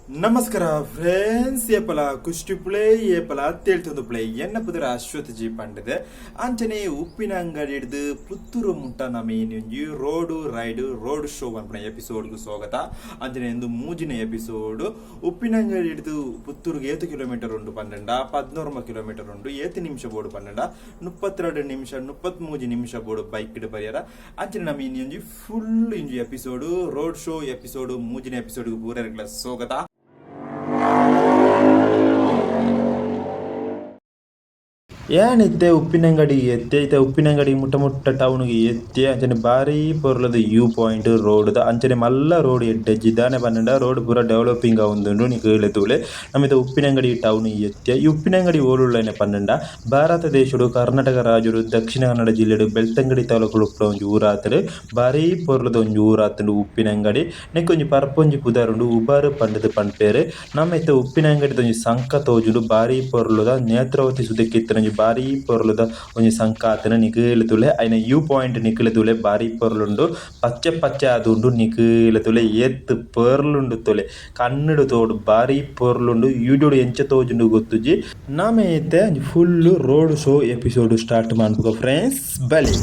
ನಮಸ್ಕಾರ ಫ್ರೆಂಡ್ಸ್, ಏಪಲ ಕುಷ್ಟಿಪ್ಳೆ ಏಪಲ ತೇಳ್ತೊಂದು ಎನ್ನ ಪುದರ ಅಶ್ವಥ್ ಜಿ ಪಂಡದೆ. ಅಂಚನೆ ಉಪ್ಪಿನ ಅಂಗಡಿ ಹಿಡ್ದು ಪುತ್ತೂರು ಮುಟ್ಟ ನಮ್ಮ ಒಂಜಿ ರೋಡು ರೈಡ್ ರೋಡ್ ಶೋ ಪನ್ಪುನ ಎಪಿಸೋಡ್ಗೆ ಸ್ವಾಗತ. ಅಂಚನೆ ಇಂದು ಮೂಜಿನ ಎಪಿಸೋಡ್. ಉಪ್ಪಿನ ಅಂಗಡಿ ಹಿಡ್ದು ಪುತ್ತೂರುಗೆ ಏತು ಕಿಲೋಮೀಟರ್ ಉಂಡು ಪನ್ನಂಡ 11 ಕಿಲೋಮೀಟರ್ ಉಂಡು. ಏತು ನಿಮಿಷ ಬೋಡು ಪನ್ನಂಡ 32 ನಿಮಿಷ, 33 ನಿಮಿಷ ಬೋಡು ಬೈಕ್ ಬರಿಯರ. ಅಂಚನೆ ನಮ್ಮ ಇನ್ನೊಂಜಿ ಫುಲ್ ಇಂಜಿ ಎಪಿಸೋಡ್, ರೋಡ್ ಶೋ ಎಪಿಸೋಡ್, ಮೂಜಿನ ಎಪಿಸೋಡ್ ಪೂರರ್ಗಳ ಸ್ವಾಗತ. ಏನಿತ್ತೆ ಉಪ್ಪಿನಂಗಡಿ ಎತ್ತೆ ಇತ್ತೆ ಉಪ್ಪಿನಂಗಡಿ ಮುಟ್ಟ ಮುಟ್ಟ ಟೌನ್ಗೆ ಎತ್ತೆ. ಅಂಚನೆ ಬಾರಿ ಪೊರ್ಲದ ವ್ಯೂ ಪಾಯಿಂಟ್ ರೋಡ್. ಅಂಚನೆ ಮಲ್ಲ ರೋಡ್ ಎಡ್ಡೆಜ್ಜಿ. ದಾನೆ ಪನ್ನಂಡ ರೋಡ್ ಪೂರ ಡೆವಲಪಿಂಗ್ ಆವೊಂದುಂಡು. ನಿಕುಲು ತೂಲೆ, ನಮಿತ ಉಪ್ಪಿನಂಗಡಿ ಟೌನ್ ಎತ್ತೆ. ಈ ಉಪ್ಪಿನಂಗಡಿ ಓಲುಳ್ಳನೆ ಪನ್ನಂಡ ಭಾರತ ದೇಶಡು, ಕರ್ನಾಟಕ ರಾಜ್ಯಡು, ದಕ್ಷಿಣ ಕನ್ನಡ ಜಿಲ್ಲೆಡು, ಬೆಳ್ತಂಗಡಿ ತಾಲೂಕುಡು ಉಪ್ಪುನ ಒಂಜಿ ಊರಾತುಂಡು. ಬಾರಿ ಪೊರ್ಲದ ಒಂಜಿ ಊರಾತುಂಡು ಉಪ್ಪಿನಂಗಡಿ. ನೆಕ್ಕ್ ಒಂಜಿ ಪರ್ಪೊಂಜಿ ಪುದರುಂಡು, ಉಬಾರು ಪಂಡುದು ಪನ್ಪೆರ್. ನಮ ಇತ್ತೆ ಉಪ್ಪಿನಂಗಡಿದ ಒಂಜಿ ಸಂಕ ತೋಜುಂಡು. ಬಾರಿ ಪೊರ್ಲುದ ನೇತ್ರಾವತಿ ಸುದೆಕ್ ಇತ್ತಿನ ಒಂಜಿ ಬಾರಿ ಪೊರ್ಲುದ ಒಂಜಿ ಸಂಕ ಆತುಂಡು. ನಿಕುಲು ತೂಲೆ, ಐನ ವ್ಯೂ ಪಾಯಿಂಟ್ ನಿಕುಲು ತೂಲೆ, ಬಾರಿ ಪೊರ್ಲುಂಡು. ಪಚ್ಚೆ ಪಚ್ಚೆ ಆದುಂಡು. ನಿಕುಲು ತೂಲೆ, ಏತ್ ಪೊರ್ಲುಂಡು ತೂಲೆ, ಕಣ್ಣುಡು ತೋಡು, ಬಾರಿ ಪೊರ್ಲುಂಡು. ವೀಡಿಯೋಡು ಎಂಚ ತೋಜುಂಡು ಗೊತ್ತುಜಿ. ನಮ ಇತ್ತೆ full road show episode start ಮನ್ಪುಗ ಫ್ರೆಂಡ್ಸ್, ಬಲೆ.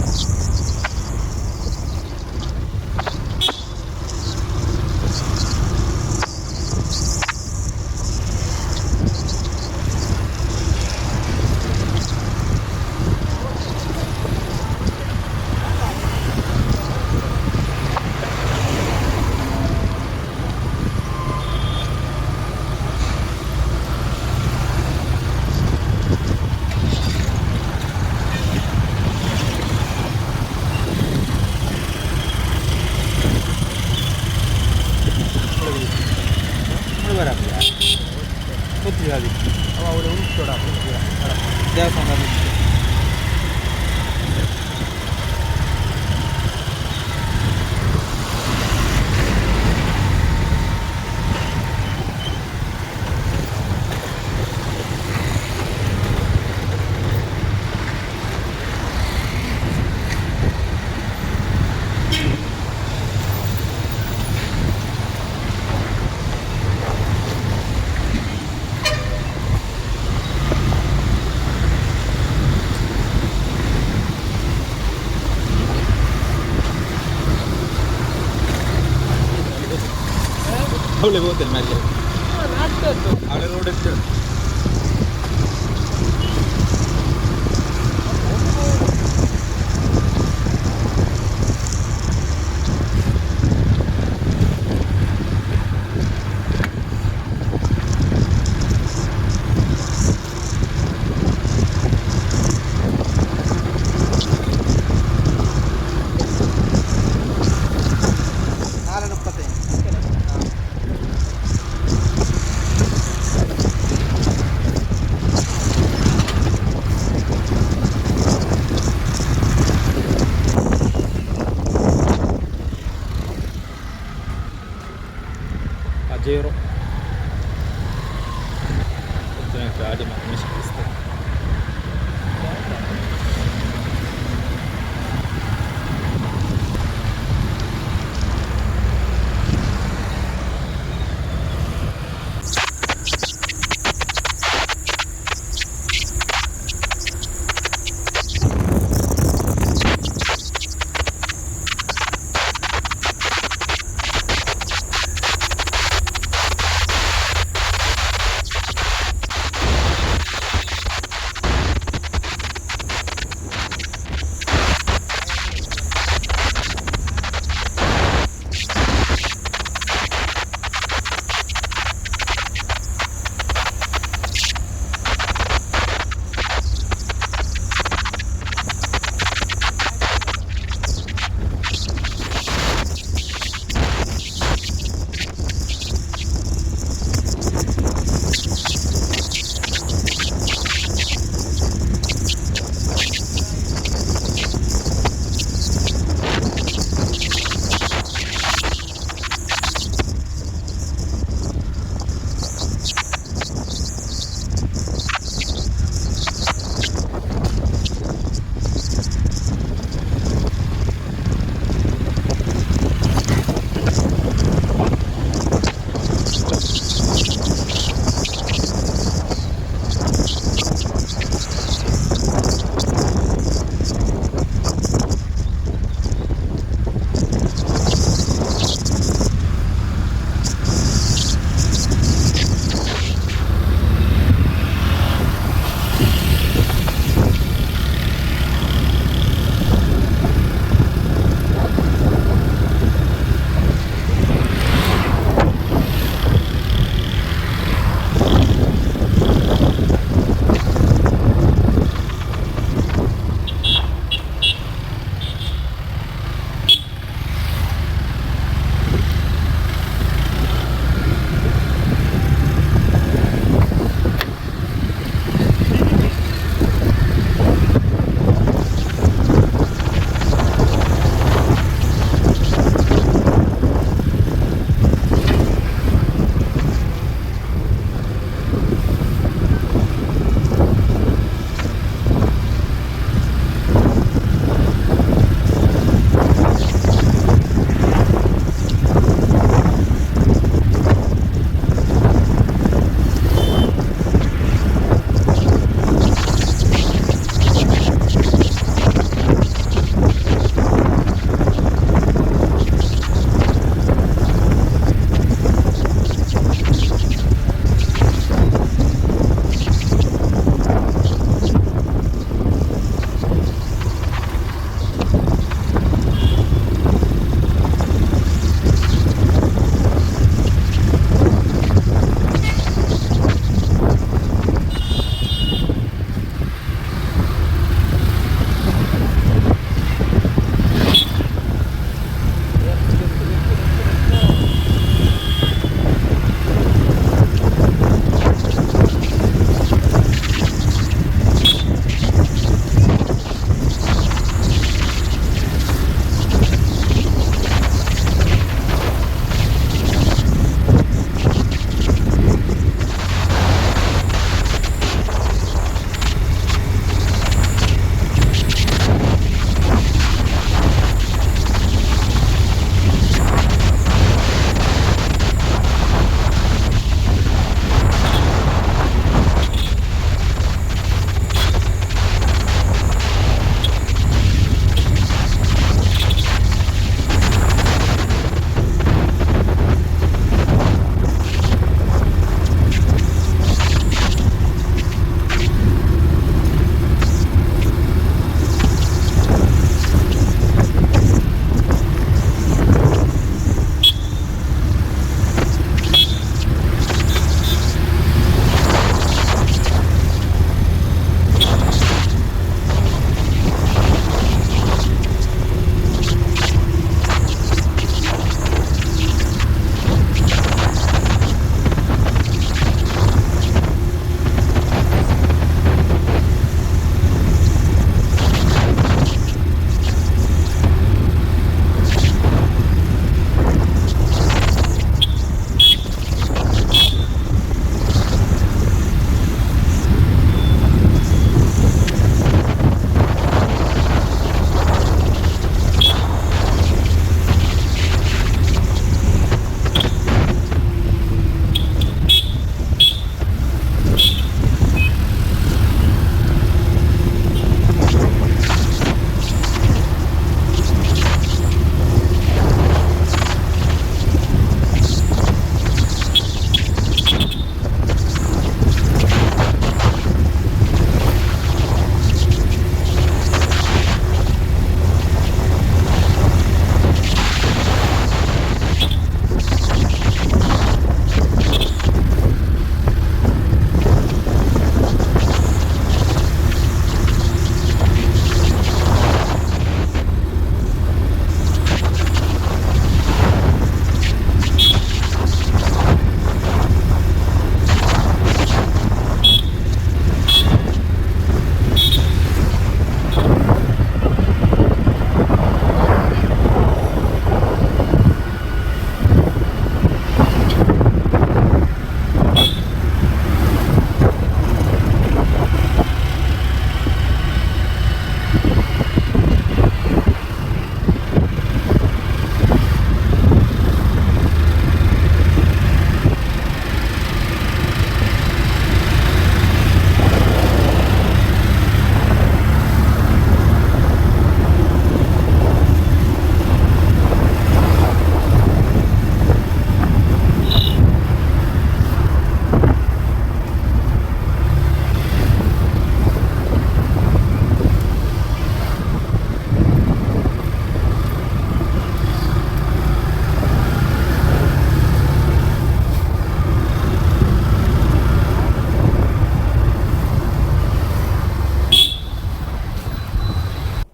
ದೇವಸ್ಥಾನ. ಅವಳೆ ಹೋಗ್ತೇನೆ ಮೇಲೆ, ಅವಳೆ ರೋಡ್. 4:35. Pajero. ಗಾಡಿ ಮಿಸ್.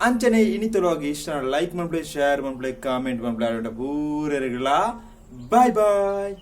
ಅಂಚನೆ ಇನಿತಲವಾಗಿ ಇಷ್ಟ ಲೈಕ್ ಮನ್ಪುಲೆ, ಶೇರ್ ಮನ್ಪುಲೆ, ಕಾಮೆಂಟ್ ಮನ್ಪುಲೆ. ಪೂರೆರೆಗ್ಲಾ ಬಾಯ್ ಬಾಯ್.